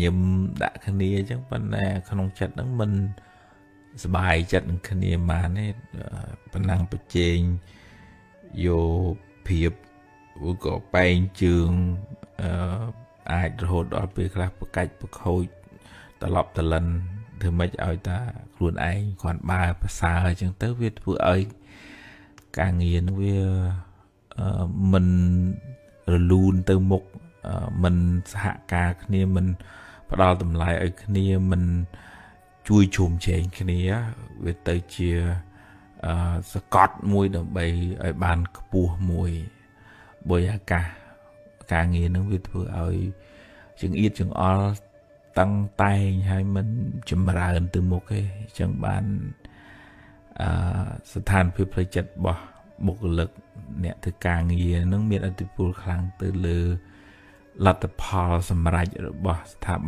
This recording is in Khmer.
ញឹមដាក់គ្នាអញ្ចឹងប៉ុន្តែក្នុងចិត្តហ្នឹងមិនសប្បាយចិត្តនឹងគ្នាបានទេប៉ុណ្ណឹងប្រជែងយកភាពឬក៏បែងជើងអឺអាចរហូតដល់ពេលខ្លះប្រកាច់ប្រខូចត្រឡប់ត្រលិនធ្វើម៉េចឲ្យតាខ្លួនឯងគ្រាន់បើប្រសើរអញ្ចឹងទៅវាធ្វើឲ្យការងារនឹងវាមិនរលូនទៅមុខមិនសហការគ្នាមិនផ្ដល់តម្លៃឲ្យគ្នាមិនជួយជ្រោមជ្រែងគ្នាវាទៅជាសកត់មួយដើម្បីឲ្យបានខ្ពស់មួយបុយអាកាសការងារនឹងវាធ្វើឲ្យចង្អៀតចង្អល់តឹងតែងហើយមិនចម្រើនទៅមុខទេអញ្ចឹងបានអឺស្ថានភាពផ្លូវចិត្តរបស់បុគ្គលិកអ្នកធ្វើការងារនឹងមានឥទ្ធិពលខ្លាំងទៅលើលទ្ធផលសម្រេចរបស់ស្ថាប័ន។